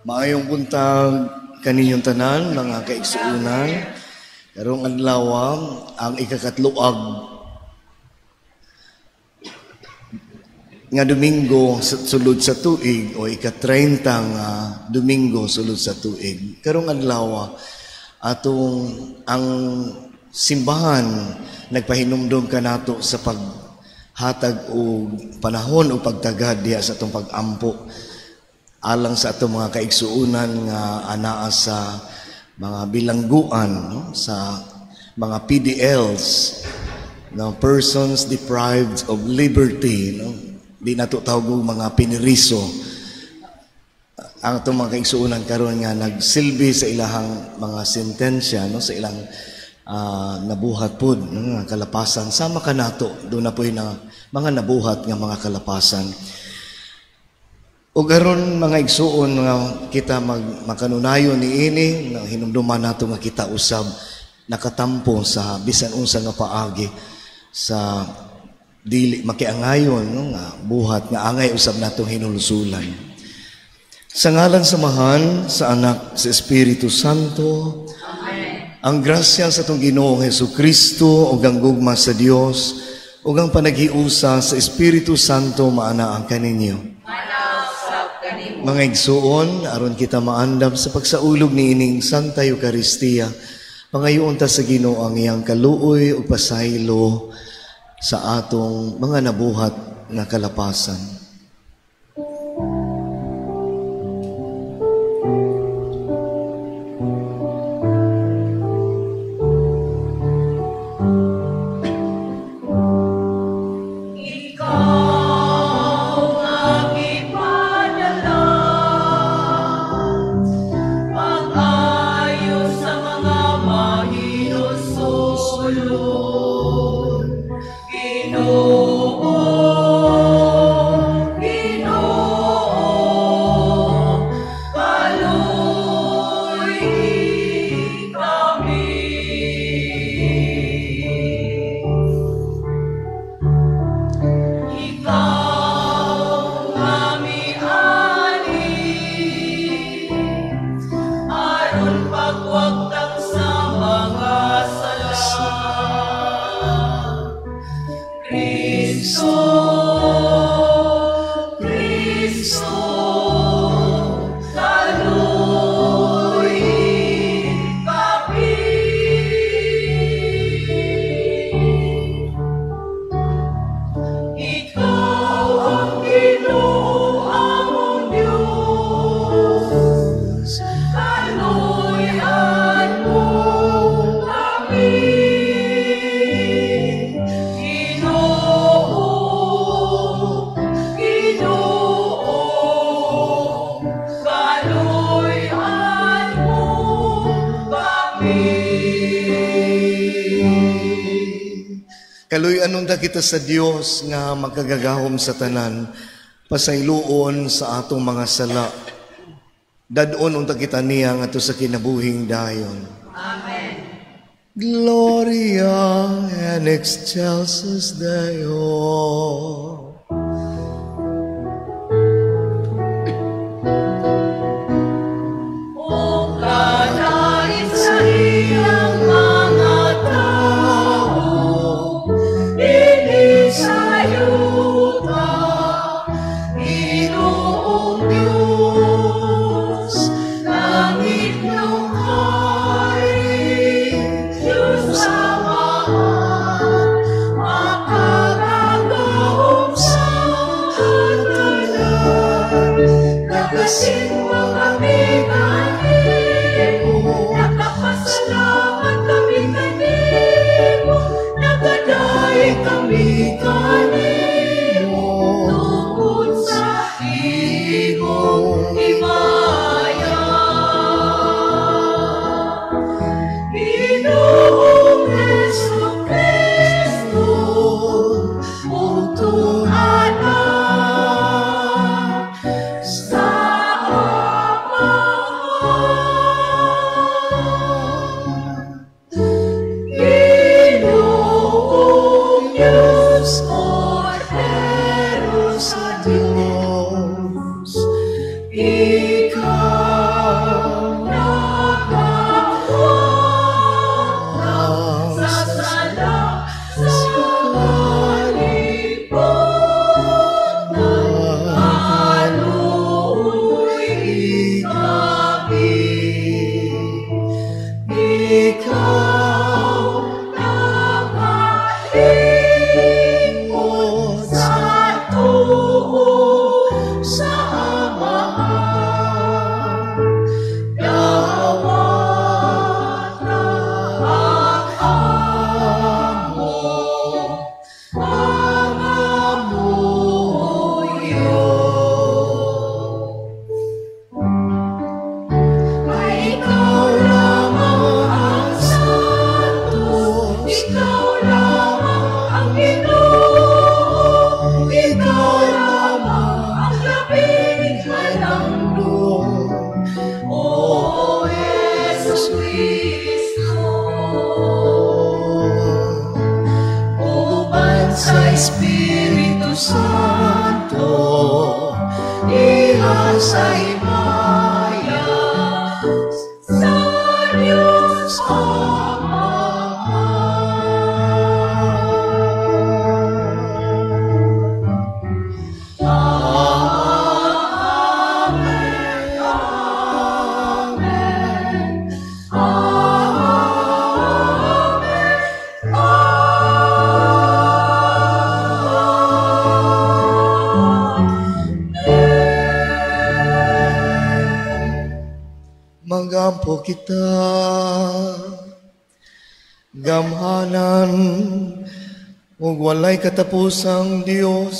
Maayong buntag kaninyong tanan, mga kaigsuonan. Karong adlaw ang ikakatloag nga Domingo sulod sa tuig o ika-30 nga Domingo sulod sa tuig. Karong adlaw atong ang simbahan nagpahinumdom kanato sa paghatag og panahon o pagtagad diha sa atong pagampo alang sa atong mga kaigsuonan nga anaa sa mga bilangguan, no? Sa mga PDLs, no? Persons deprived of liberty, no? Di nato tawag mga piniriso. Ang atong mga kaigsuonan karon nga nagsilbi sa ilahang mga sentensya, no? Sa ilang nabuhat pod, no? Nga kalapasan sama kanato do na poy na mga nabuhat nga mga kalapasan. Ug aron mga igsuon nga kita makanunayon niini, nga hinumduman nato nga kita usab nakatampo sa bisan unsa nga paagi sa dili makiangayon, no, nga buhat nga angay usab natong hinulsulan. Sa ngalan sa Amahan, sa Anak, sa Espiritu Santo. Amen. Ang grasya sa atong Ginoong Hesukristo ug ang gugma sa Dios ug ang panaghiusa sa Espiritu Santo maanaa kaninyo. Mga igsuon, aron kita maandam sa pagsaulog niining Santa Eucharistia, pangayoon ta sa Ginoo ang iyang kaluoy ug pasaylo sa atong mga nabuhat nga kalapasan. Kaluy-anon ta kita sa Dios nga makagagahom sa tanan, pasayloon sa atong mga sala. Dad-on unta kita niya ngadto sa kinabuhing dayon. Amen. Gloria in excelsis Deo. Ikaw. Kristo, uban sa Espiritu Santo, diha sa himaya sa Diyos Ama. Amen. Magampo kita, gamhanan ug walay katapusang Dios,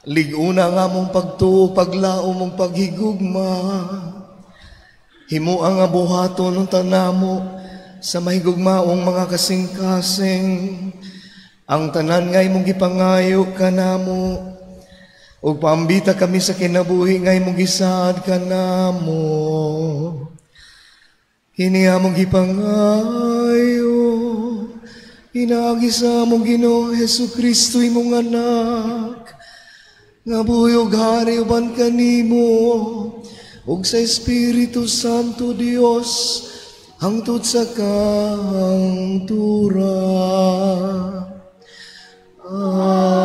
lig-una nga among pagtuo, paglaom ug paghigugma. Himua nga buhaton unta namo sa mahigugmaong mga kasing-kasing ang tanan nga imong gipangayo kanamo, ug paambita kami sa kinabuhi nga imong gisaad kanamo. Kini among gipangayo pinaagi sa among Ginoo Hesus Kristo, imong anak, nga buhi ug hari uban kanimo ug sa Espiritu Santo Dios hangtod sa kahangturan. Amen.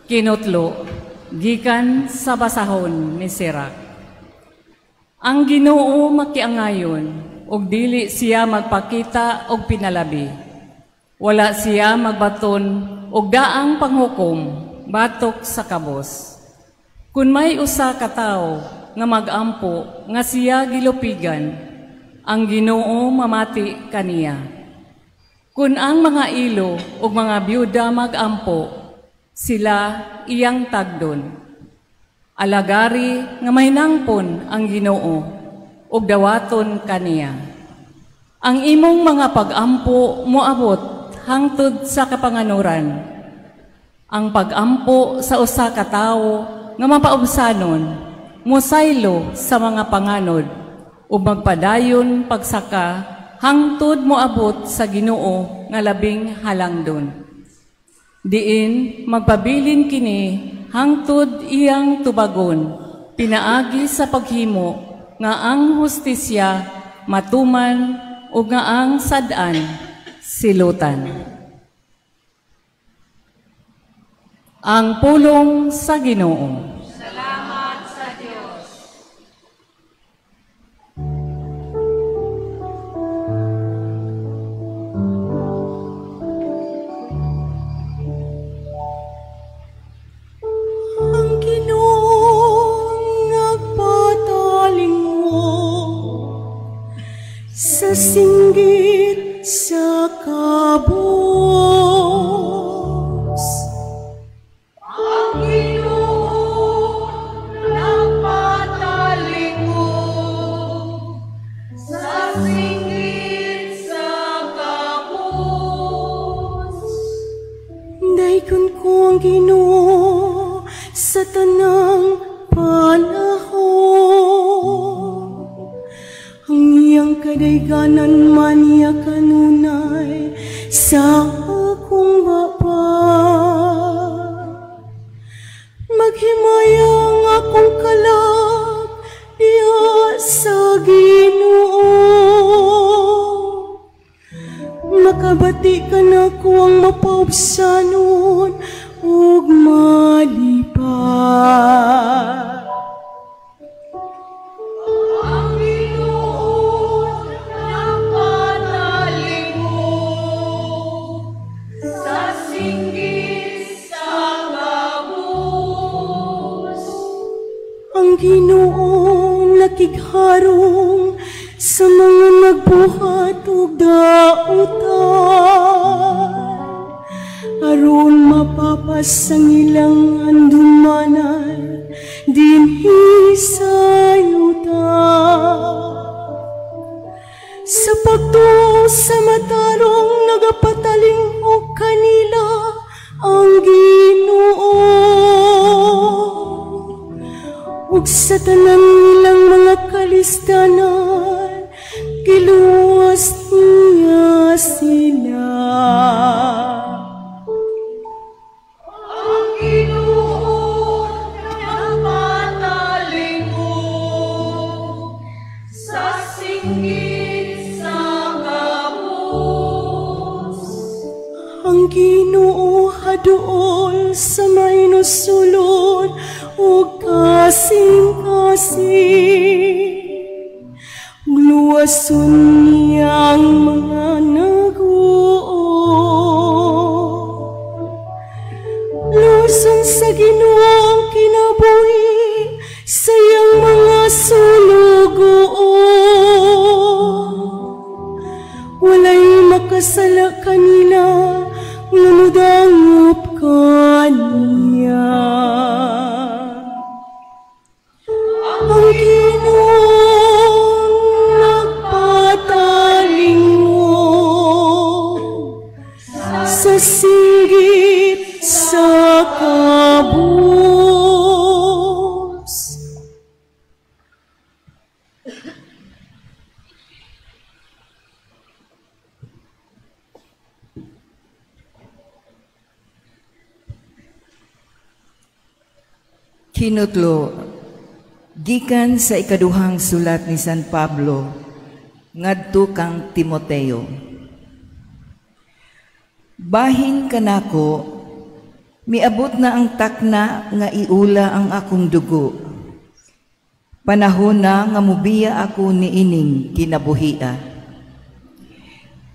Kinutlo, gikan sa basahon ni Sirach. Ang Ginoo makiangayon, ug dili siya magpakita og pinalabi. Wala siya magbaton og daang panghukom batok sa kabos. Kun may usa ka tawo nga magampo nga siya gilupigan, ang Ginoo mamati kaniya. Kun ang mga ilo ug mga byuda magampo, sila iyang tagdon. Alagari nga may nangpon ang Ginoo ug dawaton kaniya. Ang imong mga pagampo moabot hangtod sa kapanganuran. Ang pagampo sa usa ka tawo nga mapaubsanon mosaylo sa mga panganod ug magpadayon pagsaka hangtod moabot sa Ginoo nga labing halangdon. Diin magpabilin kini hangtod iyang tubagon, pinaagi sa paghimo nga ang hustisya matuman ug nga ang sad-an silutan. Ang pulong sa Ginoo. Salamat sa Dios. Ang Ginoo nagpatalingo sa singgit sa kabos. Ang Ginoo nagpatalingo sa singgit sa kabos. Daykon ko ang Ginoo sa tanang panahon. Ang iyang kadayganan man niya kanunay sa akong baba. Maghimaya ang akong kalag diha sa Ginoo. Makabati ka nako ang mapaubsanon ug malipay. Ang Ginoo nagpatalingo sa singgit sa kabos. Ang Ginoo nakigharong sa mga nagbuhat og dautan, aron Mapapas ang ilang andumanan dinhi sa yuta. Sa pagtuo sa matarong nagapataling-og kanila ang Ginoo, ug sa tanan nilang mga kalistanan giluwas niya sila. Ang Ginoo nagpatalingog sa singgit sa kabus. Ang Ginoo haduol sa mainusulod ug kasing-kasing. Luwason niya ang mga naguol. Luwason sa Ginoo ang kinabuhi sa iyang mga sulugoon. Walay makasala kanila nga modangop kaniya. Ang Ginoo nagpatalingog sa singgit sa kabus. Kinutlo, gikan sa ikaduhang sulat ni San Pablo ngadto kang Timoteo. Bahin kanako, miabot na ang takna nga iula ang akong dugo. Panahon na nga mubiya ako niining kinabuhia.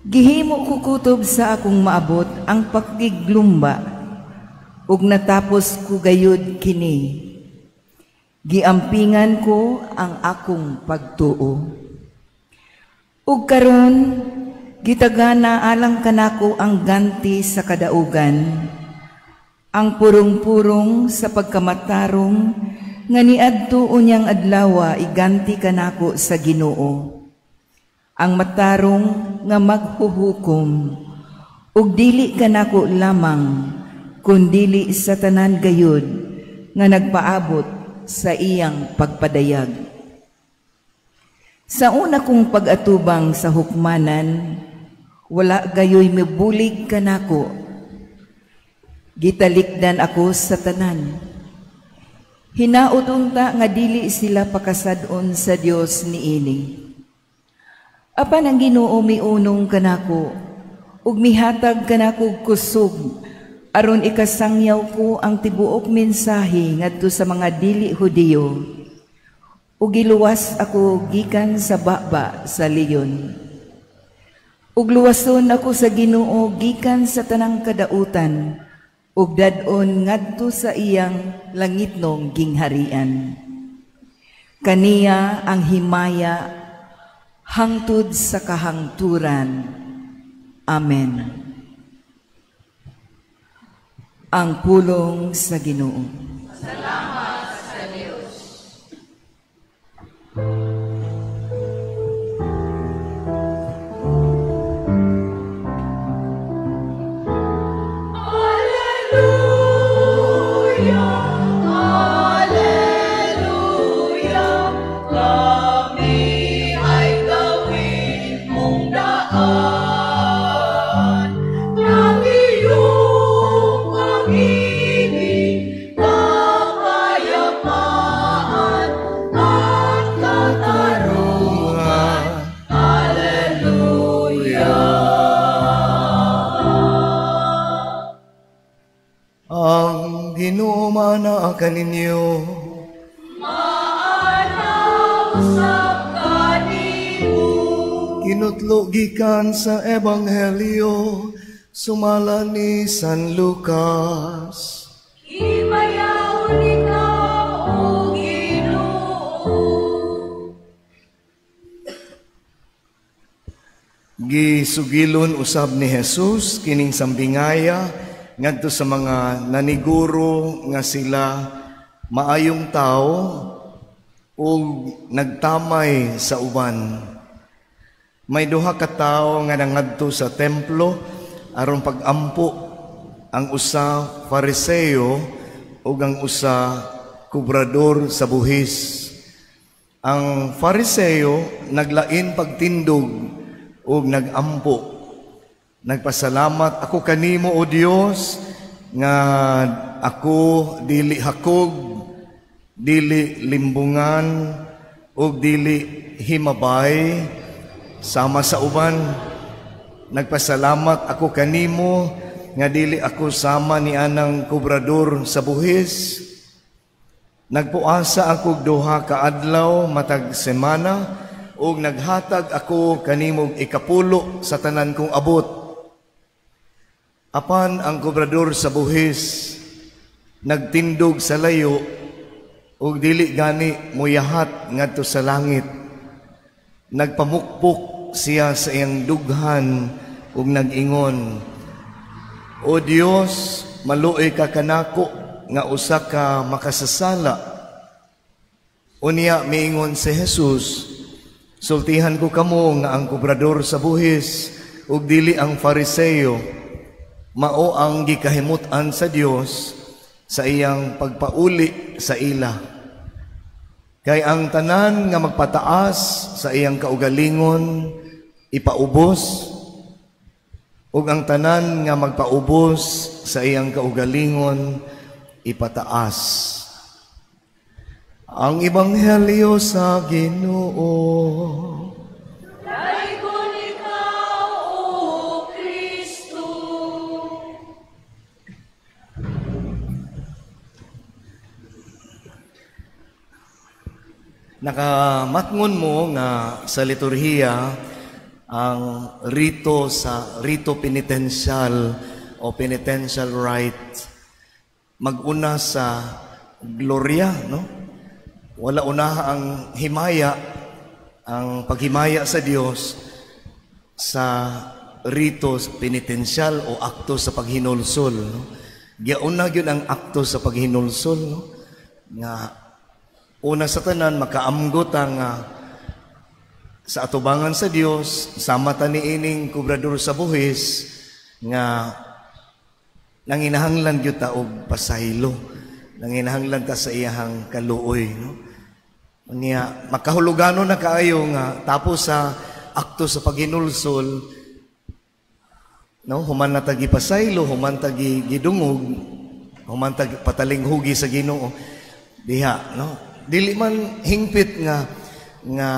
Gihimo ko kutob sa akong maabot ang pakiglumba, ug natapos ko gayud kini. Giampingan ko ang akong pagtuo. Ug karon gitagana alang kanako ang ganti sa kadaugan, ang purong-purong sa pagkamatarong nga niadto unyang adlawa iganti kanako sa Ginoo, ang matarong nga maghuhukom, ug dili kanako lamang kundili sa tanan gayud nga nagpaabot sa iyang pagpadayag. Sa una kong pag-atubang sa hukmanan, wala gayoy mibulig kanako. Gitalikdan ako sa tanan. Hinaot unta nga dili sila pakasad-on sa Dios niini. Apan ang Ginoo miunong kanako, ug mihatag kanako kusog, aron ikasangyaw ko ang tibuok mensahe ngadto sa mga dili Hudiyo, ug giluwas ako gikan sa baba sa leyon. Ug luwason ako sa Ginoo gikan sa tanang kadautan, ug dad-on ngadto sa iyang langitnong gingharian. Kaniya ang himaya hangtod sa kahangturan. Amen. Ang pulong sa Ginoo. Salamat sa Dios. Alleluia, alleluia, kami ay gawin mong daan ng iyong pag-ibig, kapayapaan at katarungan. Alleluia. Ang Ginoo mana kaninyo. Maana usab kanimo. Kinutlo gikan sa Ebanghelyo sumala ni San Lucas. Himayaon ikaw, O Ginoo. Gisugilon usab ni Jesus kining sambingaya ngadto sa mga naniguro nga sila maayong tao ug nagtamay sa uban. May duha ka tawo nga nangadto sa templo aron pag-ampo, ang usa Fariseo ug ang usa kobrador sa buhis. Ang Fariseo naglain pagtindog ug nagampo. Nagpasalamat ako kanimo, O Dios, nga ako dili hakog, dili limbungan ug dili himabay sama sa uban. Nagpasalamat ako kanimo nga dili ako sama ni anang kobrador sa buhis. Nagpuasa ako duha ka adlaw matag semana ug naghatag ako kanimo ikapulo sa tanan kong abot. Apan ang kobrador sa buhis nagtindog sa layo ug dili gani moyahat ngadto sa langit. Nagpamukpok siya sa iyang dughan ug nag-ingon, O Dios, maluoy ka kanako nga usa ka makasasala. Unya miingon si Jesus, sultihan ko kamo nga ang kobrador sa buhis ug dili ang Fariseo mao ang gikahimut-an sa Dios sa iyang pagpauli sa ila. Kay ang tanan nga magpataas sa iyang kaugalingon ipaubos, ug ang tanan nga magpaubos sa iyang kaugalingon ipataas. Ang Ebanghelyo sa Ginoo. Dayon ikaw, O Kristo. Nakamatngon mo nga sa liturhiya ang rito sa rito penitential o penitential rite maguna sa gloria, no? Wala unaha ang himaya, ang paghimaya sa Dios sa rito penitential o akto sa paghinulsol, no? Giuna gyud ang akto sa paghinulsol, no? Nga una sa tanan makaamgot ang sa atubangan sa Dios sama ta niining kobrador sa buhis nga nanginahanglan gyud ta og pasaylo, nanginahanglan ta sa iyahang kaluoy, no? Unya makahulugano na kaayo nga tapos sa akto sa paghinulsol, no, human na ta gipasaylo, human ta gidungog, human ta patalinghugi sa Ginoo diha, no? Dili man hingpit nga nga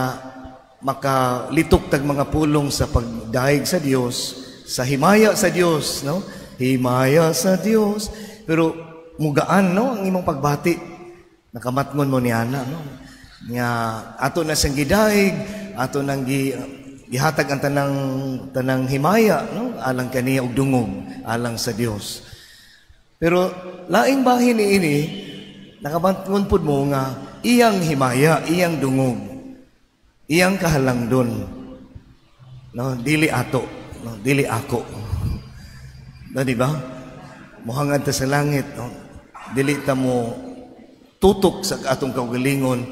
makalitok tag mga pulong sa pagdayeg sa Dios, sa himaya sa Dios, no? Himaya sa Dios, pero mugaan, no, ang imong pagbati. Nakamatngon mo ni ana, no? Nga ato na siyang gidayeg, ato nang gihatag ang tanang himaya, no, alang kaniya og dungog, alang sa Dios. Pero laing bahin niini, nakamatngon pud mo nga iyang himaya, iyang dungog, iyang kahalangdon, no, dili ato, no, dili ako. No, di ba? Muhangad ta sa langit, no? Dili ta mo tutok sa atong kaugalingon,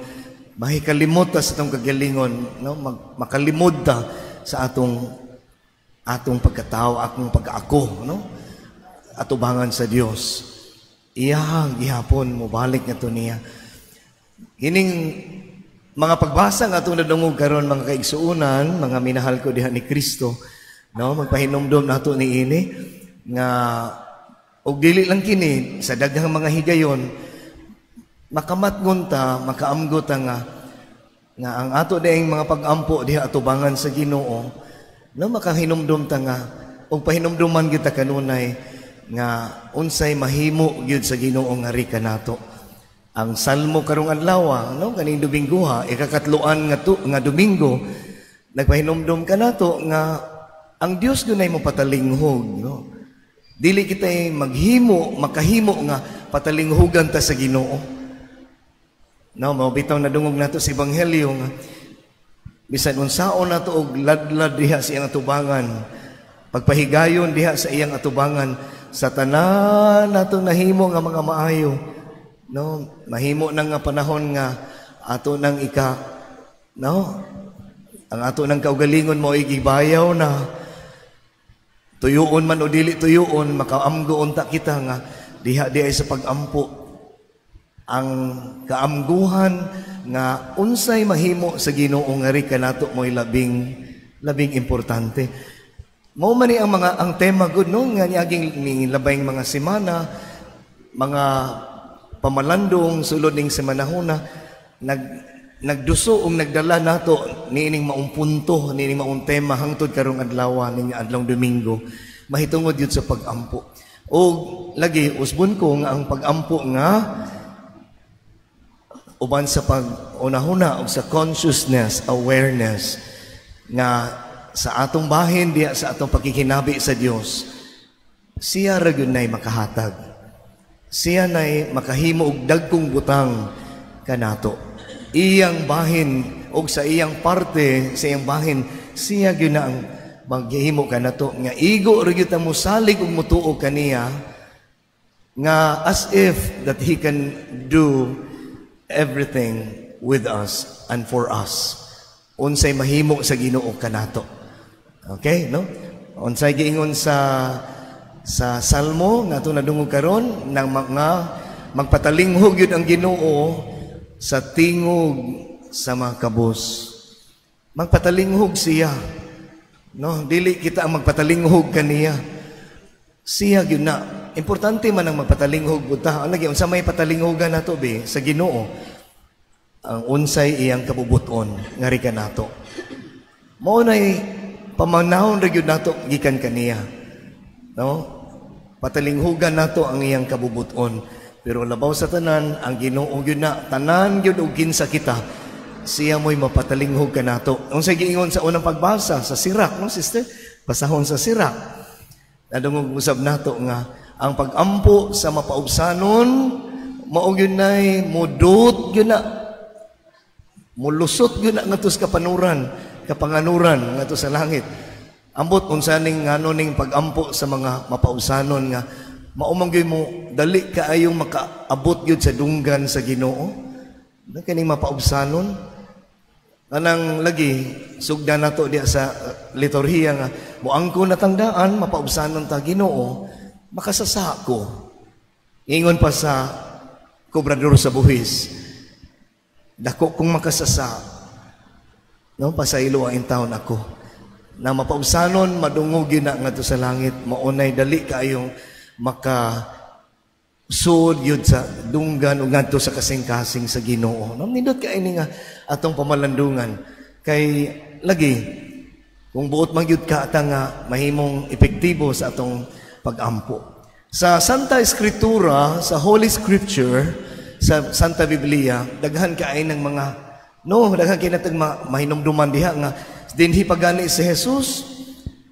mahikalimot ta sa atong kagalingon, no? Makalimod ta sa atong pagkatao, akong pag-ako, no? Atubangan sa Dios. Iyahang gihapon mobalik nga to niya. Kining mga pagbasa nga atong nadungog karon, mga kaigsuonan, mga minahal ko diha ni Kristo, no, magpahinumdom nato niini nga og dili lang kini sa daghang mga higayon makamatngon ta, makaamgo ta nga nga ang ato dieng mga pag-ampo diha atubangan sa Ginoo, no, makahinumdom ta nga og pahinumduman gyud ta kanunay nga unsay mahimo gyud sa Ginoo nga ri kanato. Ang salmo karong adlaw, no, kaning Domingoha, ikakatloan nga Domingo, nagpahinumdom kanato nga ang Dios dunay mo patalinghog, no. Dili kita maghimo, makahimo nga patalinghugan ta sa Ginoo. No, mao bitaw nadungog nato sa ebanghelyo nga bisan unsaon nato og ladlad diha sa iyang atubangan, pagpahigayon diha sa iyang atubangan, sa tanan natong nahimo nga mga maayo, no, mahimo na nga panahon nga ato nang ika, no, ang ato nang kaugalingon mo igibayaw na tuyuon man o dili tuyuon, makaamgo unta kita nga diha di ay sa pagampo ang kaamguhan nga unsay mahimo sa Ginoo ngari kanato mo'y labing labing importante. Mao man ni ang mga ang tema gud, no, nga niaging ni labayng mga semana, mga pamalandong sulod ning semanahuna, nagduso og nagdala nato niining maong punto, niining maong tema hangtod karong adlaw, ning adlawng Domingo, mahitungod yun sa pagampo. O lagi usbon ko nga ang pagampo nga uban sa pag-unahuna og sa consciousness, awareness nga sa atong bahin diya sa atong pakikinabi sa Dios, siya ra gyud nay makahatag. Siya nay makahimo og dagkong butang kanato. Iyang bahin og sa iyang parte, sa iyang bahin, siya gyud na ang maghihimo kanato nga igo ra gyud ta mosalig og motuo kaniya nga as if that He can do everything with us and for us. Unsay mahimo sa Ginoo kanato. Okay, no? Unsay giingon sa Salmo nga ato nadungog karon ng mga magpatalinghog yun ang Ginoo sa tingog sa mga kabus. Magpatalinghog siya. No, dili kita ang magpatalinghog kaniya. Siya gyud na. Importante man ang magpatalinghog pud ta. Lagi unsa may patalinghogan nato be sa Ginoo? Ang unsay iyang kabubuton ngari kanato. Mao nay pamanahon ra gyud nato gikan kaniya. No? Patalinghugan nato ang iyang kabubuton. Pero labaw sa tanan, ang Ginoo gyud na tanan gyud og kinsa kita. Siya mo'y mapatalinghog kanato. Unsay giingon sa unang pagbasa sa Sirak, no, sister? Basahon sa Sirak. Nadungog usab nato nga ang pagampo sa mapaubsanon mao gyud nay mudot gyud na, mulusot gyud na ngadto sa kapanuran, kapanganuran ngadto sa langit. Ambot unsa ning ngano ning pagampo sa mga mapaubsanon nga mao man gyud mo dali kaayong makaabot gyud sa dunggan sa Ginoo. Na kaning mapaubsanon anang lagi sugdan nato diya sa liturhiya nga moangko na tangdaan mapaubsanon ta Ginoo, makasasa ko. Ingon pa sa kobrador sa buhis, dako kong makasasa, no, pasaylo ang intawon ako na mapaubsanon madungog gyud na ngadto sa langit, maunay dali kaayong maka sud yun sa dunggan ug ngadto sa kasing-kasing sa Ginoo. No, nindot kay ni nga atong pamalandungan kay lagi kung buot man gyud ka ata nga mahimong epektibo sa atong pagampo. Sa Santa Escritura, sa Holy Scripture, sa Santa Biblia, daghan kaay ng mga, no, daghan kay natag mahinumduman diha nga dinhi pagani si Jesus,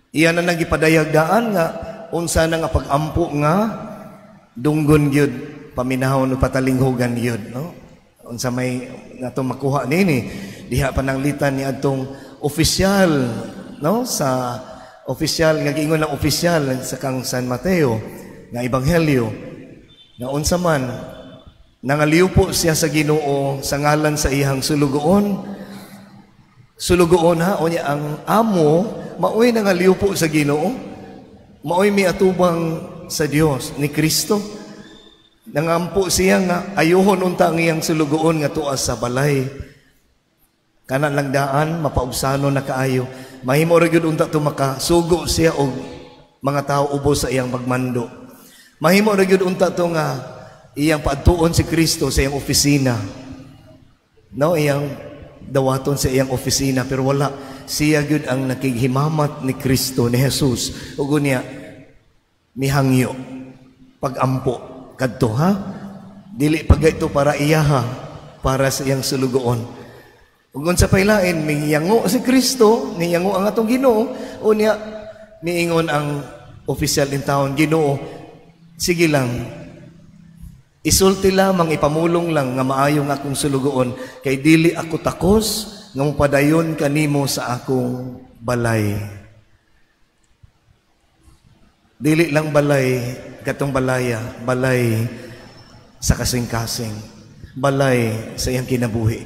iya na nagipadayag daan nga unsa na nga pagampo nga dunggon gyud paminahon o patalinghugan gyud, no? Unsa may nato makuha nini diha pananglitan ni adtong opisyal, no, sa opisyal nga giingon ng opisyal sa kang San Mateo nga ebanghelyo nga unsa man nangaliwpo siya sa Ginoo sa ngalan sa iyang sulugoon. Sulugoon ha, unya ang amo maoy nangaliwpo sa Ginoo, maoy miatubang sa Dios ni Kristo. Nangampo siya nga ayuhon unta ang iyang sulugoon nga tuwa sa balay. Kana lang daan mapaubsanon na kaayo. Mahimo ra gyud unta to makasugo siya og mga tao ubos sa iyang pagmando. Mahimo ra gyud unta to nga iyang paadtuon si Kristo sa iyang opisina. No, iyang dawaton sa iyang opisina, pero wala, siya gyud ang nakighimamat ni Kristo, ni Jesus. Ug unya mihangyo pagampo kadto ha, dili pag ito para iyaha, para sa iyang sulugoon. Ug unsa pay lain, miyango si Kristo, niyango ang atong Ginoo, unya miingon ang official in town, Ginoo, sige lang, isulti lamang, ipamulong lang nga maayo nga akong sulugoon, kay dili ako takos nga mopadayon kanimo sa akong balay. Dili lang balay katong balaya, balay sa kasing-kasing, balay sa iyang kinabuhi.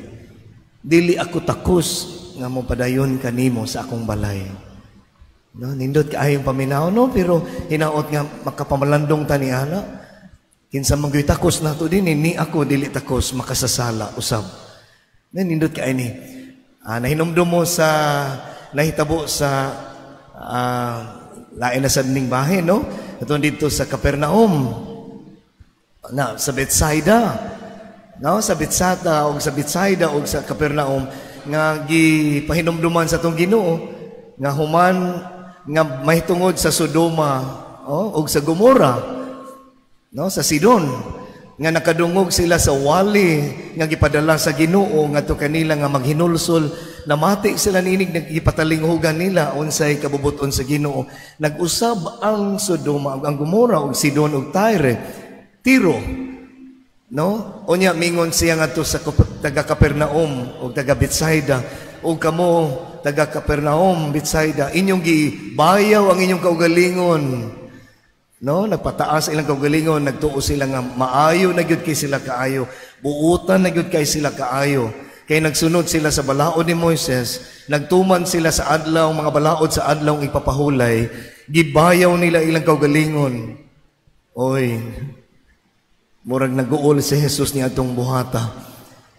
Dili ako takos nga mo padayon kanimo sa akong balay. No, nindot kaayong paminaw, no, pero hinaot nga makapamalandong ta ni ana. Kinsa man gyud takos nato din ni ako dili takos makasasala usab. Na nindot kaayo ni. Nahinumdum mo sa nahitabo sa lain na sa ning bahin, no? Ito dito sa Capernaum. Na sa Bethsaida. No, sa Bethsaida o sa Bethsaida o sa Capernaum nga gipahinumduman sa atong Ginoo nga human nga mahitungod sa Sodoma, oh, ug sa Gomora, no, sa Sidon, nga nakadungog sila sa wali nga gipadala sa Ginoo ngadto kanila nga maghinulsol, namati sila niinig, naggipatalinghugan nila unsay kabubuton sa Ginoo. Nag-usab ang Sodoma ug ang Gomora ug Sidon ug Tyre, Tiro, no? Unya mingon siya ngadto sa taga Capernaum ug taga Bethsaida, ug kamo taga Capernaum, Bethsaida, inyong gibayaw ang inyong kaugalingon. No, nagpataas ilang kaugalingon, nagtuo sila nga maayo na gyud kay sila kaayo, buutan na gyud kay sila kaayo. Kay nagsunod sila sa balaod ni Moises, nagtuman sila sa adlaw, mga balaod sa adlaw ipapahulay, gibayaw nila ilang kaugalingon. Oy, murag naguol si Jesus ni atong buhata.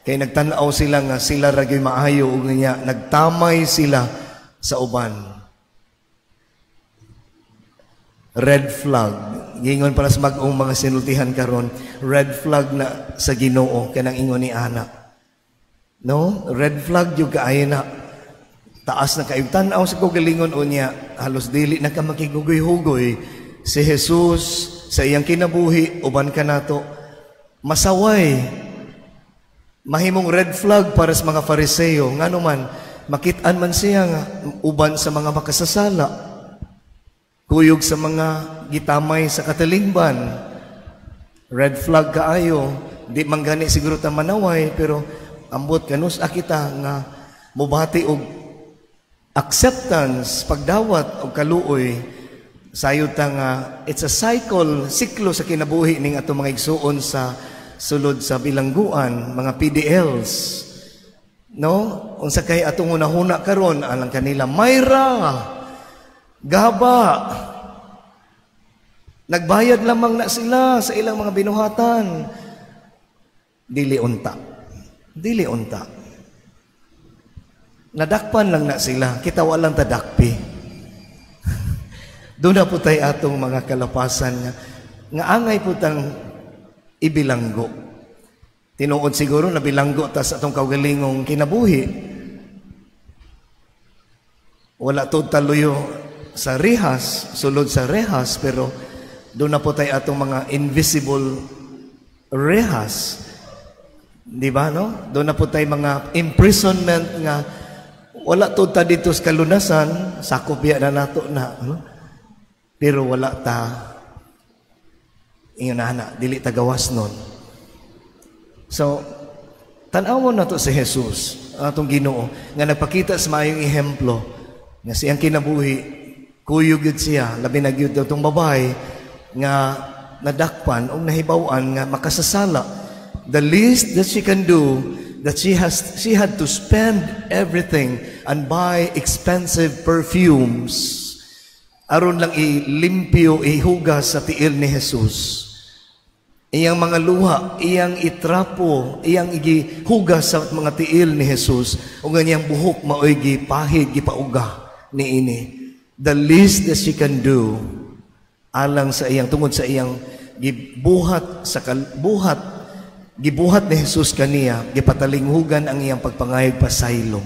Kay nagtan-aw sila nga sila ra gyud maayo ug niya nagtamay sila sa uban. Red flag. Gingon para sa mag-ong mga sinultihan karon, red flag na sa Ginoo kanang ingon ni ana. No? Red flag gyud kaayo na. Taas na kaayo tan-aw sa kaugalingon, unya halos dili na ka makigugoy-hugoy si Jesus sa iyang kinabuhi uban kanato masaway. Mahimong red flag para sa mga Fariseo. Ngano man, makit-an man siya nga uban sa mga makasasala, kuyog sa mga gitamay sa katalingban. Red flag kaayo. Di man gani siguro ta manaway, pero ambot kanus kita nga mubati og acceptance, pagdawat og kaluoy. Sayod ta nga it's a cycle, siklo sa kinabuhi ning atong mga igsuon sa sulod sa bilangguan, mga PDLs. No? Unsa kay atong hunahuna karon alang kanila? Mayra, gaba. Nagbayad lamang na sila sa ilang mga binuhatan. Dili unta. Dili unta. Nadakpan lang na sila. Kita walang tadakpi. Doon na po tayo atong mga kalapasan nga angay po tang ibilanggo. Tinuod siguro na bilanggo ta sa atong kaugalingong kinabuhi. Wala to taluyo sa rehas, sulod sa rehas, pero doon na po tayo atong mga invisible rehas. Di ba, no? Doon na po tayo mga imprisonment nga wala to ta dito sa kalunasan, sakop ya na nato na. No? Pero wala ta, ingon na, dili ta gawas nun. So, tan-awon na to si Jesus, atong Ginoo, nga nagpakita sa maayong ehemplo, nga siyang kinabuhi, kuyog yun siya, labi na gyud itong babae, nga nadakpan o nahibaw-an nga makasasala. The least that she can do, that she had to spend everything and buy expensive perfumes aron lang ilimpyo, ihugas sa tiil ni Jesus. Iyang mga luha, iyang itrapo, iyang igihugas sa mga tiil ni Jesus, ug ang iyang buhok maoy gipahid, gipauga niini. The least that she can do alang sa iyang, tungod sa iyang gibuhat sa buhat gibuhat ni Jesus kaniya, gipatalinghugan ang iyang pagpangayog pasaylo.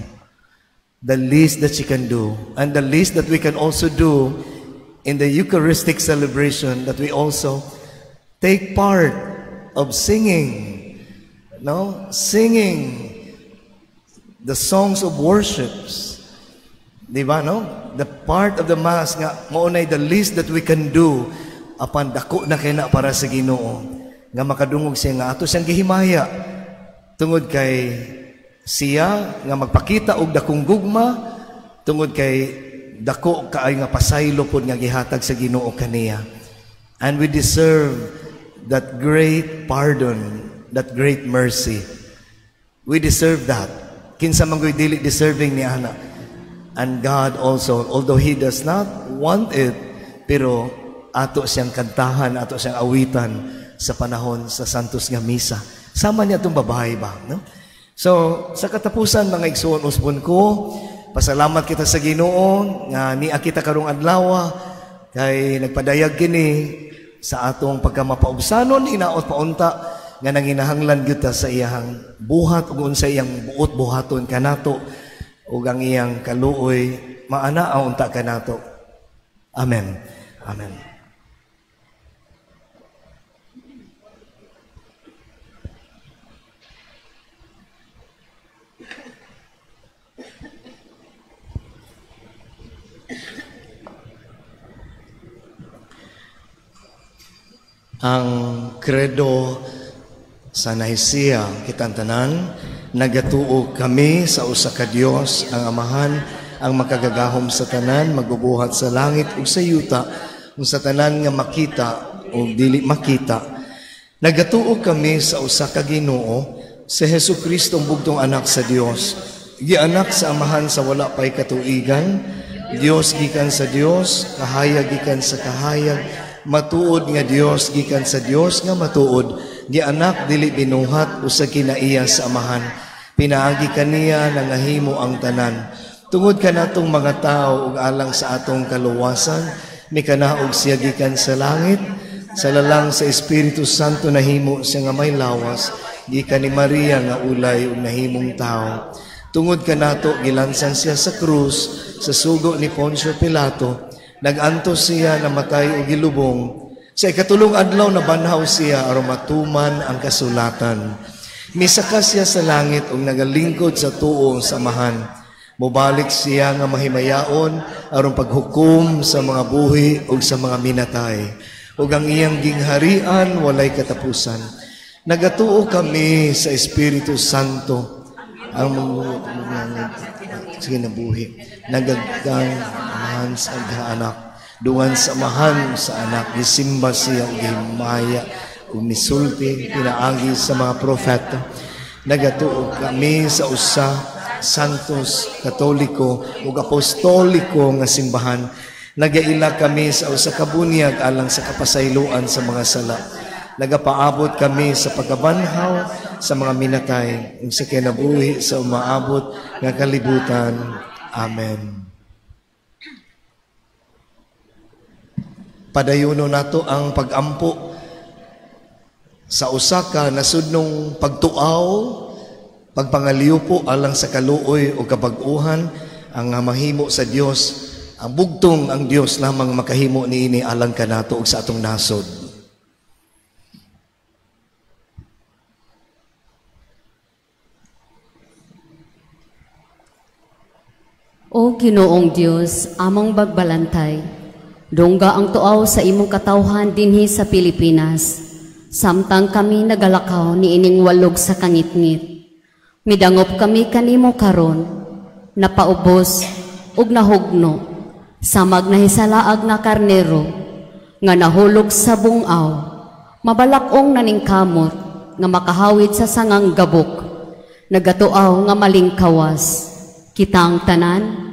The least that she can do, and the least that we can also do in the Eucharistic celebration, that we also take part of singing, no? Singing the songs of worships. Di ba, no? The part of the Mass nga mao nay the least that we can do apan dako na kay na para sa Ginoo nga makadungog siya nga ato siyang gihimaya tungod kay siya nga magpakita og dakong gugma, tungod kay dako kaayo nga pasaylo pod nga gihatag sa Ginoo kaniya. And we deserve that great pardon, that great mercy. We deserve that. Kinsa man goy dili deserving ni ana. And God also, although He does not want it, pero ato siyang kantahan, ato siyang awitan sa panahon sa Santos nga Misa. Sama niya itong babae ba? No? So, sa katapusan, mga igsuon usbon ko, pasalamat kita sa Ginoo nga niya kita karong adlaw kay nagpadayag kini sa atong pagkamapaubsanon, hinaot paunta nga nanginahanglan gyud ta sa iyang buhat ug unsa iyang buot buhaton kanato ug ang iyang kaluoy maana unta kanato. Amen. Amen. Ang credo sa Nicaea, kitang tanan, nagatuo kami sa usa ka Dios, ang Amahan, ang makagagahom sa tanan, magbubuhat sa langit ug sa yuta, ug sa tanan nga makita o dili makita. Nagatuo kami sa usa ka Ginoo, si Hesukristo ang bugtong anak sa Dios, gianak sa Amahan sa wala pay katuigan, Dios gikan sa Dios, kahayag gikan sa kahayag, matuod nga Dios gikan sa Dios nga matuod, gianak dili binuhat usa kinaiya sa Amahan, pinaagi kaniya nangahimo ang tanan. Tungod kanatong mga tao ug alang sa atong kaluwasan, mikanaog siya gikan sa langit, sa lalang sa Espiritu Santo nahimo siya nga may lawas, gikan ni Maria nga ulay ug nahimong tao. Tungod kanato gilansan siya sa krus sa sugo ni Poncio Pilato, nagantos siya, namatay o gilubong. Sa ikatulong adlaw nabanhaw siya aron matuman ang kasulatan. Misaka siya sa langit ug nagalingkod sa tuo sa Amahan. Mobalik siya nga mahimayaon aron paghukom sa mga buhi ug sa mga minatay. Ug ang iyang gingharian walay katapusan. Nagatuo kami sa Espiritu Santo ang sige nabuhi. Nagagdang amahan sa anak, dungan sa amahan sa anak, gisimba siya ug gihimaya ug misulti pinaagi sa mga propeta. Nagatuo kami sa usa Santos, Katoliko ug Apostoliko nga simbahan. Nagaila kami sa usa ka bunyag alang sa kapasayloan sa mga sala. Nagapaabot kami sa pagkabanhaw sa mga minatay ug sa kinabuhi sa umaabot nga kalibutan. Amen. Padayono nato ang pagampo sa usa ka nasudnong pagtuaw, pagpangaliupo alang sa kaluoy o kabag-uhan ang mahimo sa Dios. Ang bugtong ang Dios lamang makahimo niini alang kanato ug sa atong nasod. O Ginoong Dios, among bagbalantay, dungga ang tuaw sa imong katawhan dinhi sa Pilipinas, samtang kami nagalakaw niining walog sa kangitngit. Midangop kami kanimo karon, napaubos ug nahugno, samag nahisalaag na karnero, nga nahulog sa bungaw, mabalakong naningkamot, nga makahawid sa sangang gabok, nagatuaw nga malingkawas. Kitang tanan,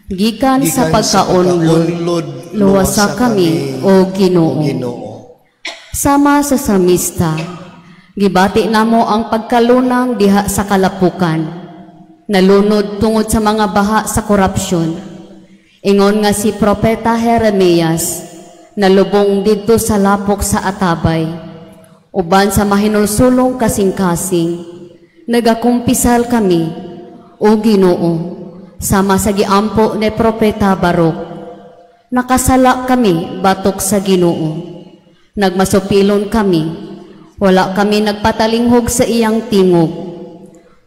gikan sa pagkaunlod, luwasa kami, O Ginoo. Sama sa samista, gibati namo ang pagkalunang diha sa kalapukan, nalunod tungod sa mga baha sa korupsyon. Ingon nga si Propeta Jeremias, nalubong didto sa lapok sa atabay, uban sa mahinulsulong kasing-kasing, nagakumpisal kami, O Ginoo, sama sa giampo ni Propeta Barok. Nakasala kami batok sa Ginoo. Nagmasupilon kami, wala kami nagpatalinghog sa iyang tingog.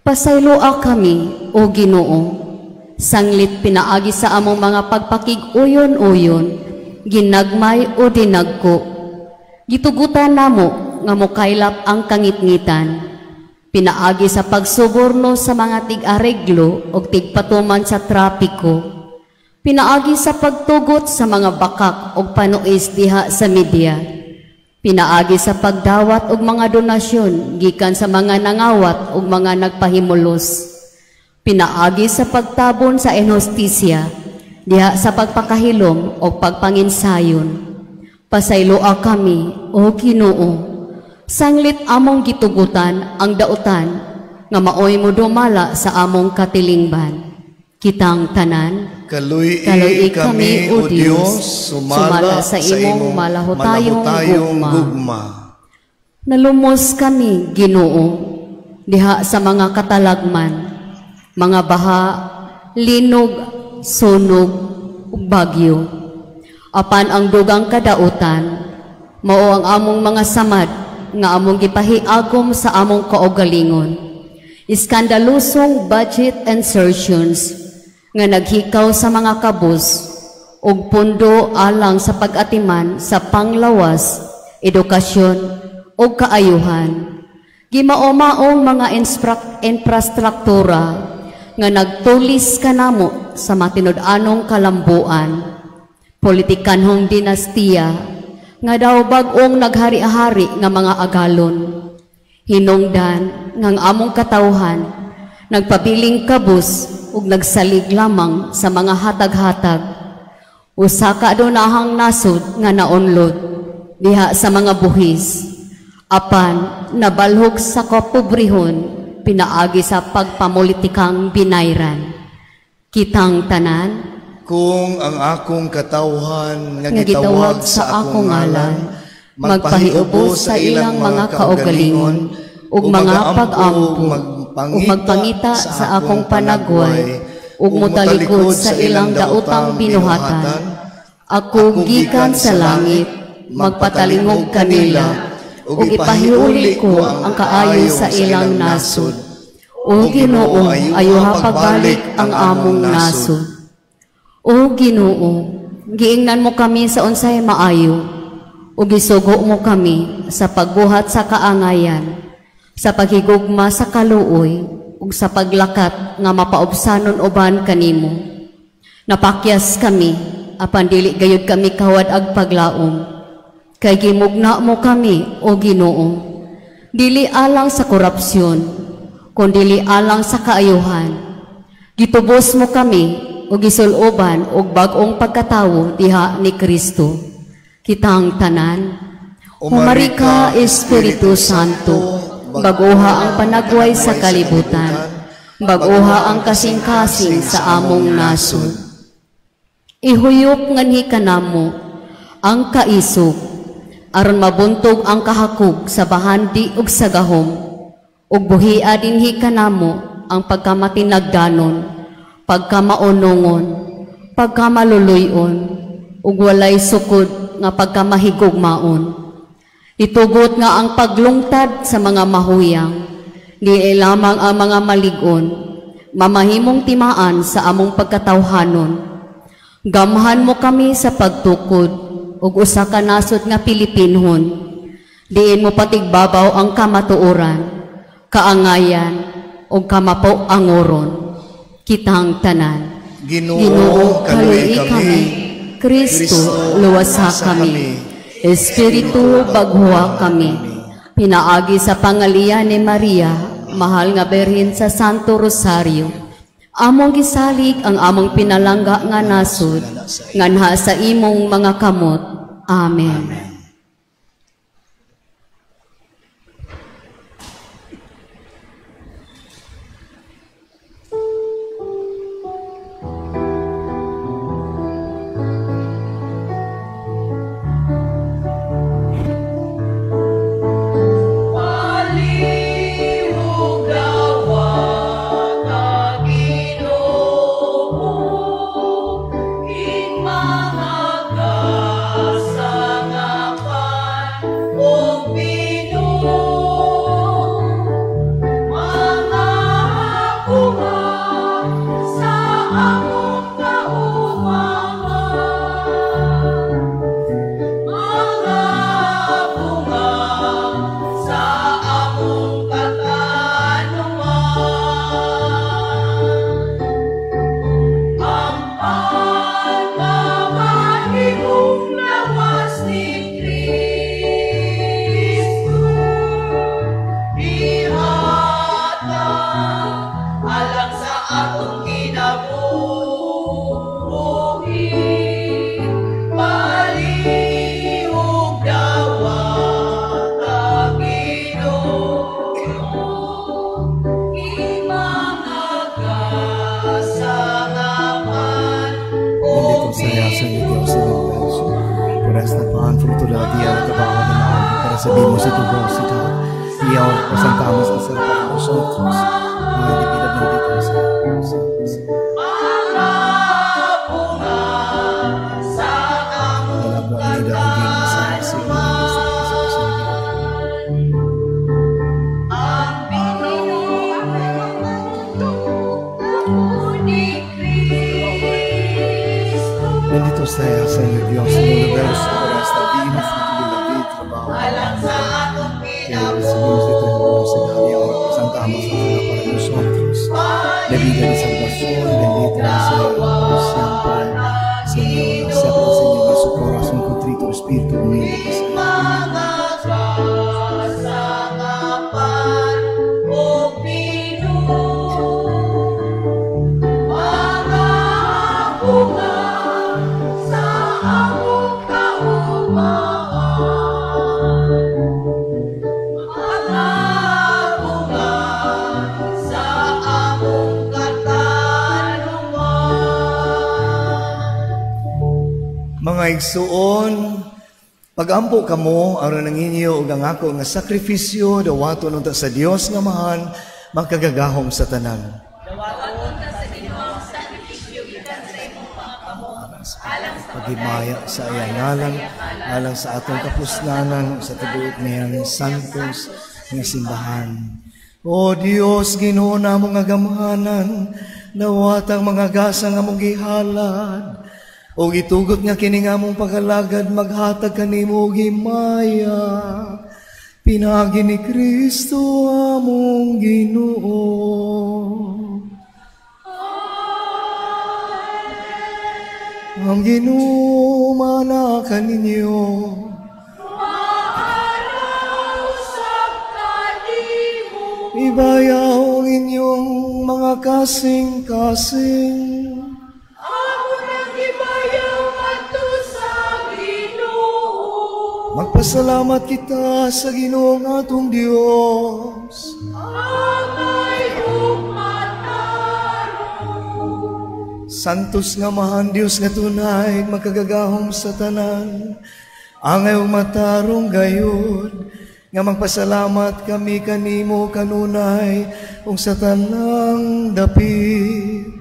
Pasayloa kami, O Ginoo, sanglit pinaagi sa among mga pagpakig-uyon-uyon, ginagmay o dinagko. Gitugutan namo nga mokaylap ang kangitngitan. Pinaagi sa pagsuborno sa mga tig-areglo o tigpatuman sa trapiko. Pinaagi sa pagtugot sa mga bakak og panuis diha sa media. Pinaagi sa pagdawat og mga donasyon gikan sa mga nangawat og mga nagpahimulos. Pinaagi sa pagtabon sa inhustisya diha sa pagpakahilom og pagpanginsayon. Pasayloa kami, o Ginoo, sanglit among gitugutan ang dautan nga maoy mo dumala sa among katilingban. Kitang tanan, Kaluy Kaluy kami, kami, O Dios, sumala sa imong malahutayong malahutayong gugma. gugma. Nalumos kami, Ginoo, diha sa mga katalagman, mga baha, linog, sunog, ug bagyo. Apan ang dugang kadautan, mao ang among mga samad nga among gipahiagom sa among kaugalingon. Iskandalusong budget insertions nga naghikaw sa mga kabus ug pundo alang sa pag-atiman sa panglawas, edukasyon ug kaayuhan. Gimaomaong mga infrastruktura nga nagtulis kanamo sa matinud-anong kalambuan. Politikanhong dinastiya nga daw bag-ong naghari-hari nga mga agalon. Hinungdan ngang among katawhan nagpabiling kabus ug nagsalig lamang sa mga hatag-hatag. Usa ka adunahang nasod nga naunlod diha sa mga buhis. Apan nabalhog sa kapobrehon pinaagi sa pagpamulitikang binayran. Kitang tanan, Kung ang akong katawhan nga nga gitawag gitawag sa akong ngalan, magpahiubos sa ilang mga kaugalingon ug mga pag-ampo ug magpangita sa akong panagway ug motalikod sa ilang daotang binuhatan, ako gikan sa langit magpatalingog kanila ug ipahiuli ko ang kaayo sa ilang nasod. O Ginoo, ayuha pagbalik ang among nasod. O Ginoo, giingnan mo kami sa unsay maayo, ug gisugo mo kami sa pagbuhat sa kaangayan, sa paghigugma sa kaluoy, ug sa paglakat nga mapaubsanon uban kanimo. Napakyas kami, apan dili gayud kami kawad-ag paglaom. Kay gimugna mo kami, o Ginoo, dili alang sa korupsyon, kundili alang sa kaayuhan. Gitubos mo kami ug gisuloban og bag-ong pagkatawo diha ni Kristo. Kitang tanan, humari ka, Espiritu Santo, bag-oha ang panagway sa kalibutan, bag-oha ang kasing-kasing sa among nasod. Ihuyop nganhi kanamo ang kaisog, aron mabuntog ang kahakog sa bahandi ug sa gahom, ug buhia dinhi kanamo ang pagkamatinagdanon, pagkamaunongon, pagkamaluluyon, ug walay sukod nga pagkamahigugmaon. Itugot nga ang paglungtad sa mga mahuyang, di lamang ang mga malig-on, mamahimong timaan sa among pagkatawhanon. Gamhan mo kami sa pagtukod ug usa ka nasod nga Pilipinhon. Diin mo patigbabaw ang kamatuoran, kaangayan ug kamapoangoron. Kitang tanan, Ginoo, kaluoy kami. Kristo, luwasa kami. Espiritu, baghuwa kami. Pinaagi sa pangalian ni Maria, mahal nga Birhen sa Santo Rosario, among gisalig ang among pinalangga nga nasod, nganha sa imong mga kamot. Amen. Palihog dawata, Ginoo, ing mga gasa nga Recibimos de tu voz, Señor. Y ahora presentamos a ser para nosotros. Ay, de vida bendita sea. Bendito sea, Señor Dios, el universo, por esta vida, fruto de la vida, trabajo, que recibimos de tu generosidad y ahora presentamos a para nosotros, de vida de salvación, bendito sea por siempre, Señor, acepta, Señor, en su corazón contrito, espíritu humilde, Señor. Mga igsuon, pagampo kamo aron ang inyo ug ang ako nga sakripisyo dawaton unta sa Dios nga Amahan makagagahom sa tanan. Dawaton ta sa Ginoo ang sakripisyo gikan sa imong mga kamot alang sa paghimaya sa iyang ngalan, alang sa atong kapuslanan sa tibuok niyang santos nga simbahan. O Dios, Ginoo namo nga gamhanan, dawatang mga gasa nga among gihalad o gitugot nga kini nga among paghalagad maghatag kanimo og himaya. Pinaagi ni Kristo among Ginoo. Amen. Ang Ginoo mana kaninyo. Ibayaw ang inyong mga kasing-kasing. Magpasalamat kita sa Ginoong atong Dios. Angay ug matarong. Santos nga Amahan Dios nga tunay makagagahom sa tanan. Angay ug matarong gayud nga magpasalamat kami kanimo kanunay ug sa tanang dapit.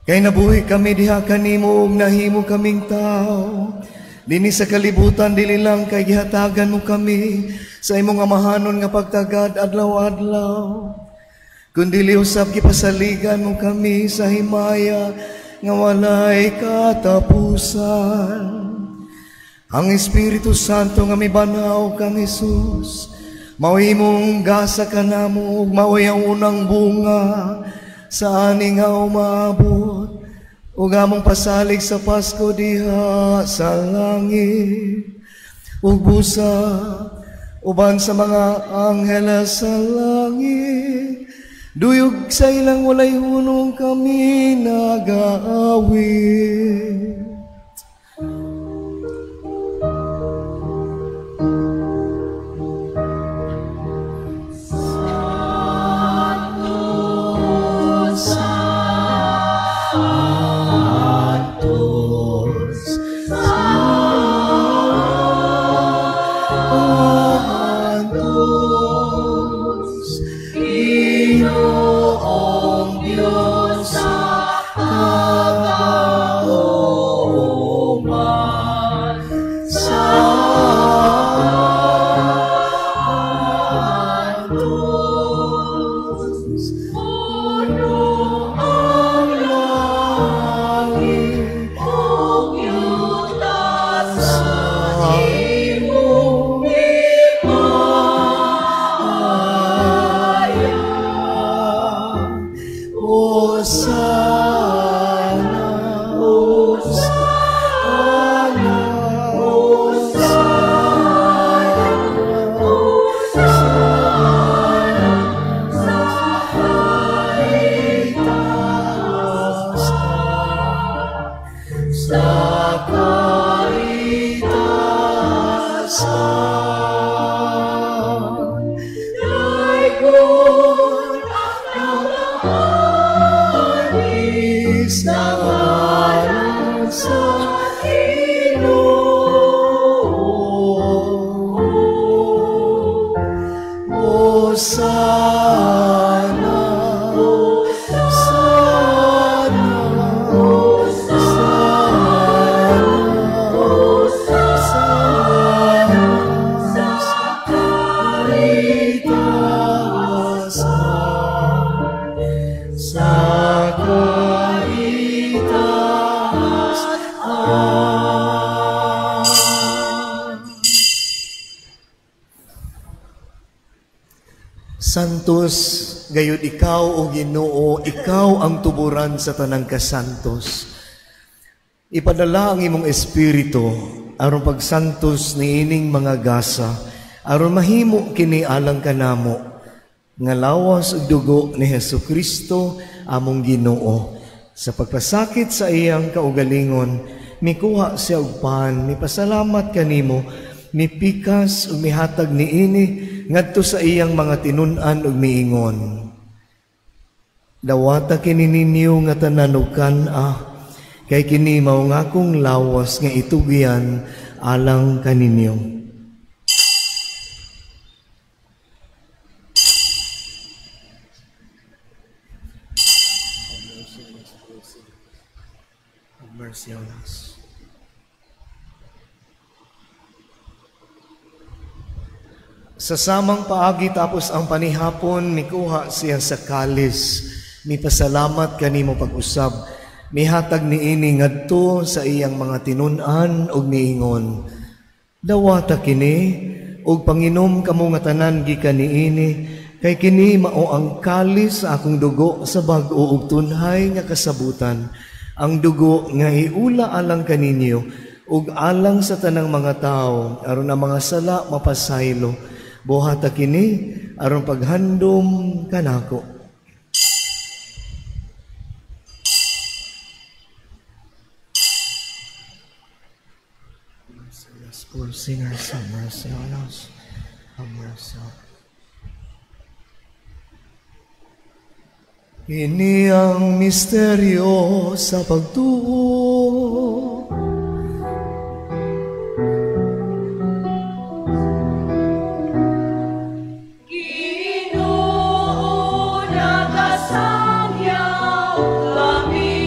Kay nabuhi kami diha kanimo ug nahimo kaming tao. Dinhi sa kalibutan, dili lang kay gihatagan mo kami sa imong amahanon nga pagtagad adlaw-adlaw, kundi usab gipasaligan mo kami sa himaya nga walay katapusan. Ang Espiritu Santo nga mibanaw kang Hesus, mao'y imong gasa kanamo ug mao'y ang unang bunga sa ani nga umaabot ug among pasalig sa Pasko diha sa langit, ug busa uban sa mga angheles sa langit, duyog sa ilang walay hunong kami nagaawit. Ginoong Diyos sa kagahoman. Santos, gayud ikaw o Ginoo, ikaw ang tuburan sa tanang kasantos. Ipadala ang imong espiritu aron pagsantos niining mga gasa, aron mahimo kini alang kanamo nga lawas ug dugo ni Hesukristo among Ginoo. Sa pagpasakit sa iyang kaugalingon, mikuha siya og pan, mipasalamat kanimo, mipikas ug mihatag niini ngadto sa iyang mga tinun-an ug miingon. Dawata kini ninyo nga tanan og kan-a, kay kini mao nga akong lawas nga itugyan alang kaninyo. Have mercy on us. Sa samang paagi tapos ang panihapon, mikuha siya sa kalis, mipasalamat kanimo pag-usab, mihatag niini ngadto sa iyang mga tinun-an ug miingon. Dawata kini ug panginom kamo nga tanan gikan niini, kay kini mao ang kalis sa akong dugo sa bag-o ug tunhay nga kasabutan, ang dugo nga iula alang kaninyo ug alang sa tanang mga tawo aron ang mga sala mapasaylo. Buhata kini aron paghandom kanako. Us poor sinners, have mercy on us. Have mercy on us. Ini ang misteryo sa pagtuo. Ginoo, nagasangyaw kami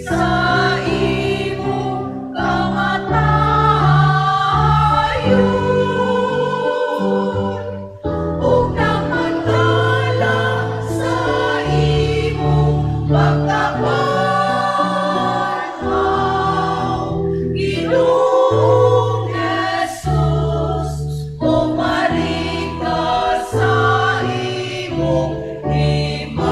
sa imong kamatayon ug nagmantala sa imong pagkabanhaw. Ginoong Jesus, humarika sa imong himaya.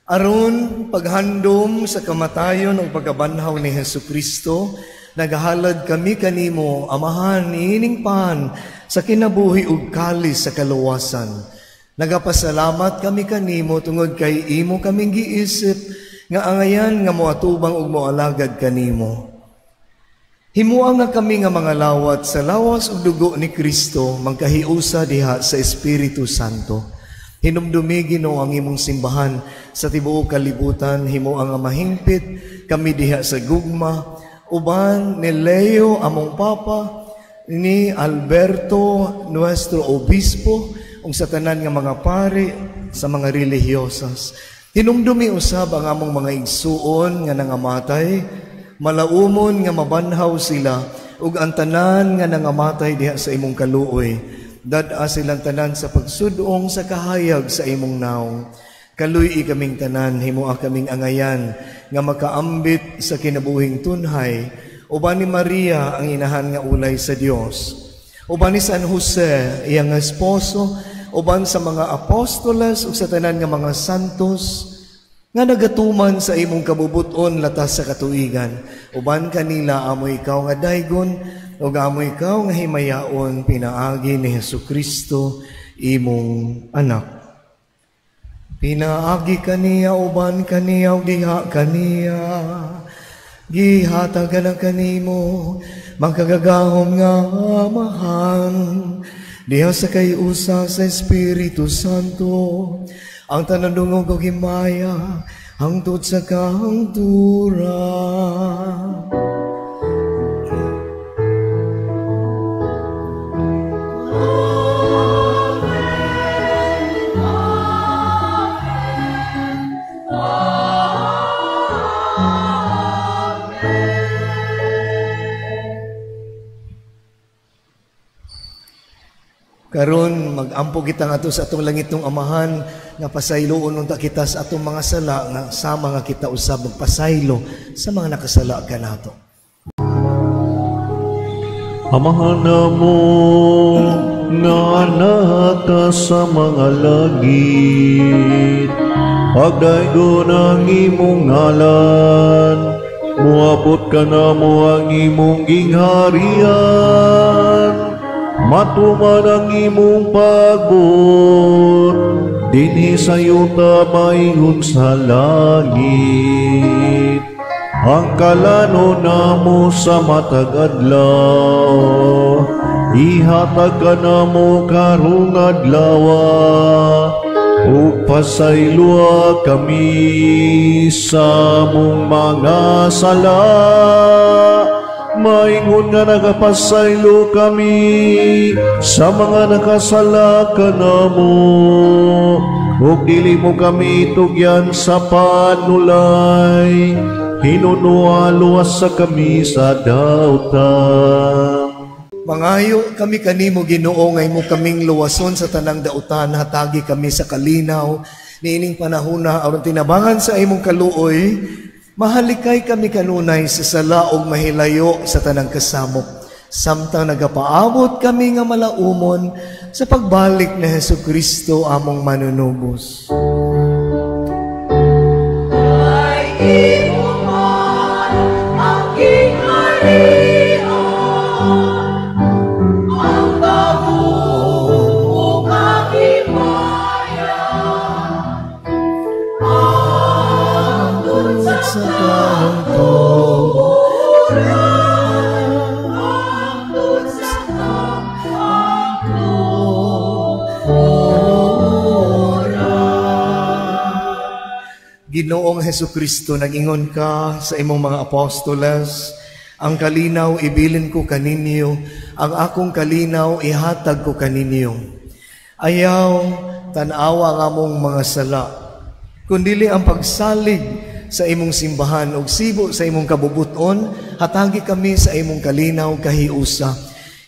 Aron paghandom sa kamatayon ug pagkabanhaw ni Hesukristo, nagahalad kami kanimo, Amahan, niining pan sa kinabuhi ug kalis sa kaluwasan. Nagapasalamat kami kanimo tungod kay imo kaming giisip nga angayan nga moatubang ug moalagad kanimo. Himua nga kami nga mga lawat sa lawas ug dugo ni Kristo mangkahiusa diha sa Espiritu Santo. Hinumdumi Ginoo ang imong simbahan sa tibuok kalibutan, himua nga mahingpit kami diha sa gugma uban ni Leo among Papa, ni Alberto nuestro obispo, ug sa tanan nga mga pari sa mga relihiyosas. Hinumdumi usab ang among mga igsuon nga nangamatay, malaumon nga mabanhaw sila, ug ang tanan nga nangamatay diha sa imong kaluoy. Dad-a silang tanan sa pagsudong sa kahayag sa imong naong. Kaluy-i kaming tanan, himua kaming angayan nga makaambit sa kinabuhing tunhay. Uban ni Maria ang inahan nga ulay sa Dios. Uban ni San Jose iyang esposo, uban sa mga apostoles ug sa tanan nga mga santos nga nagatuman sa imong kabubuton latas sa katuigan. Uban kanila amo ikaw nga daygon ug amo ikaw nga himayaon pinaagi ni Hesukristo imong anak. Pinaagi kaniya, uban kaniya, ug diha kaniya, gihatagan ang kanimo makagagahom nga Amahan, diha sa kay-usa sa Espiritu Santo, ang tanan dungog og himaya hangtod sa kahangturan. Karon magampo kita ngadto sa atong langitnong Amahan nga pasayloon unta kita sa atong mga sala nga sama nga kita usab magpasaylo sa mga nakasala kanato. Amahan namo nga anak ka sa mga langit, pagdaygon ang imong ngalan, muabot ka namo ang imong gingharian, matuman ang imong pagbuot, dinhi sa yuta maingon sa langit. Ang kalano namo sa matag adlaw, ihatag ka namo karong adlaw, ug pasayloa kami sa among mga sala, maingon nga nagapasaylo kami sa mga nakasala kanamo, ug dili mo kami tugyan sa panulay, hinunoa luwas sa kami sa dautan. Mangayo kami kanimo, Ginoo, nga imo kaming luwason sa tanang dautan, hatagi kami sa kalinaw niining panahona aron tinabangan sa imong kaluoy, mahalikay kami kanunay sa sala ug mahilayo sa tanang kasamok, samtang nagapaabot kami nga malaumon sa pagbalik ni Hesus Kristo among manunubos. Ay, imo man ang gingharian, ang gahom ug ang himaya, hangtod sa kahangturan, hangtod sa kahangturan. Ginoong Hesukristo, nag-ingon ka sa imong mga apostoles, ang kalinaw ibilin ko kaninyo, ang akong kalinaw ihatag ko kaninyo. Ayaw tan-awa ang among mga sala, kundili ang pagsalig sa imong simbahan ug sibo sa imong kabubuton, hatagi kami sa imong kalinaw kahiusa.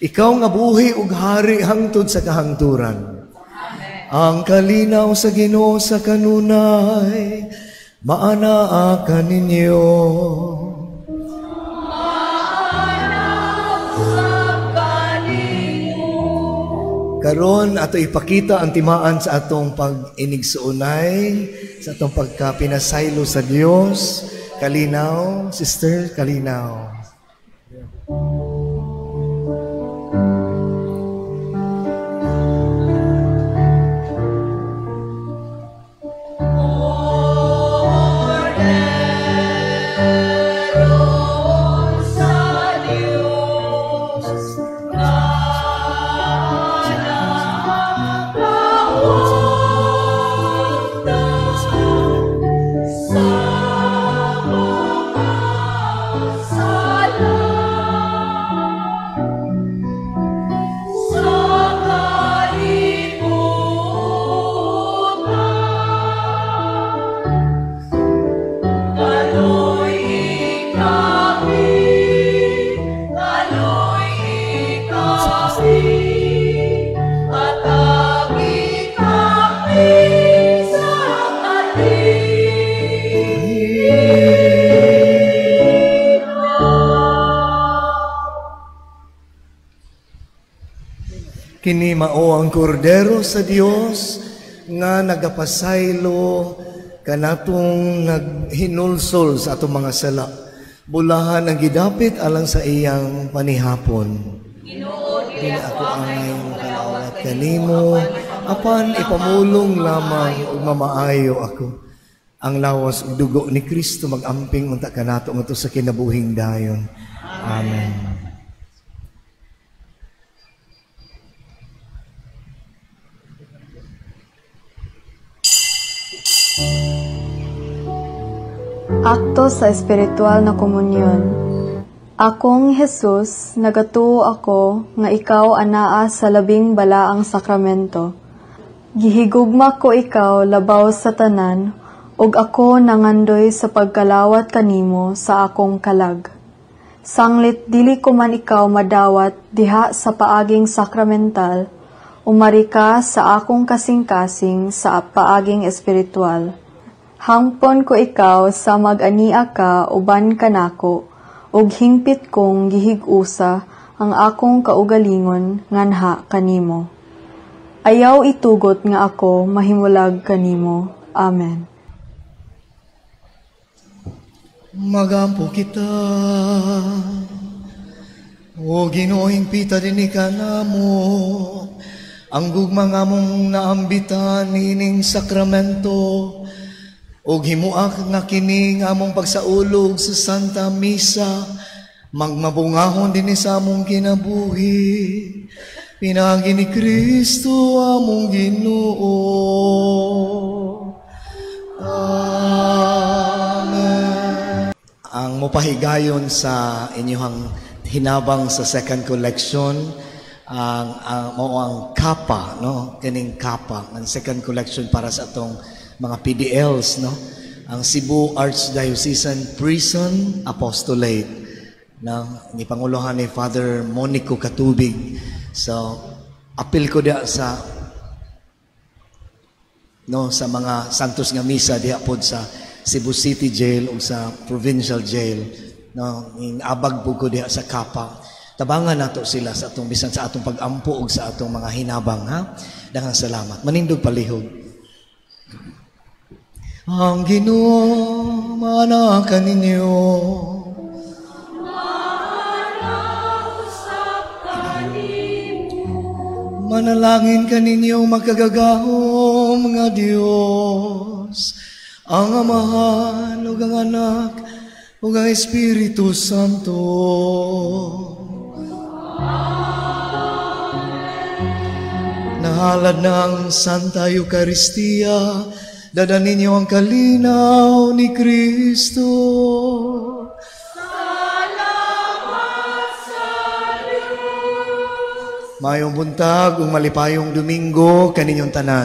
Ikaw nga buhi ug hari hangtod sa kahangturan. Amen. Ang kalinaw sa Ginoo sa kanunay, maanaa kaninyo. Karon ato ipakita ang timaan sa atong pag-inigsuonay, sa atong pagkapinasaylo sa Dios. Kalinaw, sister, kalinaw. Kini mao ang kordero sa Dios nga nagapasaylo kanatong naghinulsol sa atong mga sala. Bulahan ang gidapit alang sa iyang panihapon. Ginoo, dili ako angay makalawat kanimo, apan ipamulong lamang ug mamaayo ako. Ang lawas ug dugo ni Kristo magamping unta kanato ngadto sa kinabuhing dayon. Amen. Akto sa espiritual na komunyon. Akong Jesus, nagatuo ako nga ikaw anaa sa labing balaang sakramento. Gihigugma ko ikaw labaw sa tanan, ug ako nangandoy sa pagkalawat kanimo sa akong kalag. Sanglit dili ko man ikaw madawat diha sa paaging sakramental, umari ka sa akong kasing-kasing sa paaging espiritual. Hangpon ko ikaw sa mag-ania ka uban kanako, ug hingpit kong gihig-usa ang akong kaugalingon nganha kanimo. Ayaw itugot nga ako mahimulag kanimo. Amen. Magampo kita. O Ginoo, hingpita dinhi kanamo ang gugma nga among naambitan niining sakramento, ug himuak nga kini nga among pagsaulog sa Santa Misa magmabungahon dinhi sa among kinabuhi, pinaagi ni Kristo among Ginoo. Amen. Ang mopahigayon sa inyong hinabang sa second collection ang mao ang kapa, no, kining kapa ang second collection para sa atong mga PDLs, no, ang Cebu Archdiocesan Prison Apostolate na ni panguluhan ni Father Monico Katubig. So apil ko diha sa, no, sa mga Santos nga misa diha pod sa Cebu City Jail o sa Provincial Jail, no, abag po ko diha sa kapa. Tabangan nato sila sa atong bisan sa atong pag-ampo ug sa atong mga hinabang, ha. Daghang salamat. Manindog palihog. Ang Ginoo maana kaninyo. Manalangin kaninyo makagagahom nga Dios, ang Amahan ug ang Anak ug ang Espiritu Santo. Nahalad ng Santa Eucharistia, dada ninyo ang kalinaw ni Kristo. Salamat sa Diyos. Mayong buntag ug malipayong Domingo kaninyong tanan.